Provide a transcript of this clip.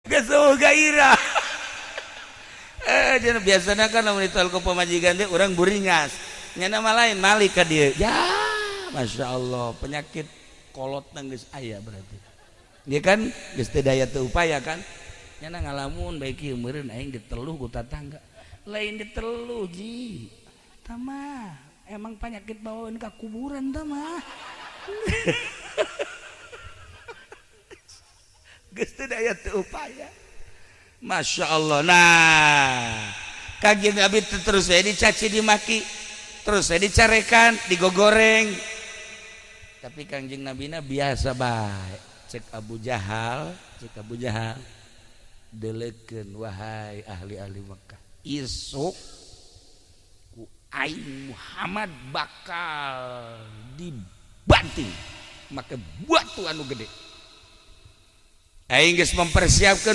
Geus eueuh gairah. Eh, biasanya kan lamun diteluh ku pamajikan teh urang buringas. Nya mah lain, malik ka dieu. Ya, Masya Allah, penyakit kolot geus aya berarti. Dia kan geus teu daya teu upaya kan. Nya ngalamun bae kieu, meureun aing diteluh ku tatangga. Lain diteluh, ji. Tama, emang penyakit bawaan ka kuburan tah mah. Geus teu daya teu upaya. Masya Allah. Nah, Kanjeng Nabi terus saya dicaci dimaki, terus saya dicarekan, digogoreng, tapi Kangjeng Nabina biasa baik. Cek Abu Jahal, cek Abu Jahal, "Delekeun, wahai ahli-ahli Mekah, isuk ku aing Muhammad bakal dibanting make batu anu gede." Aing geus mempersiapkan.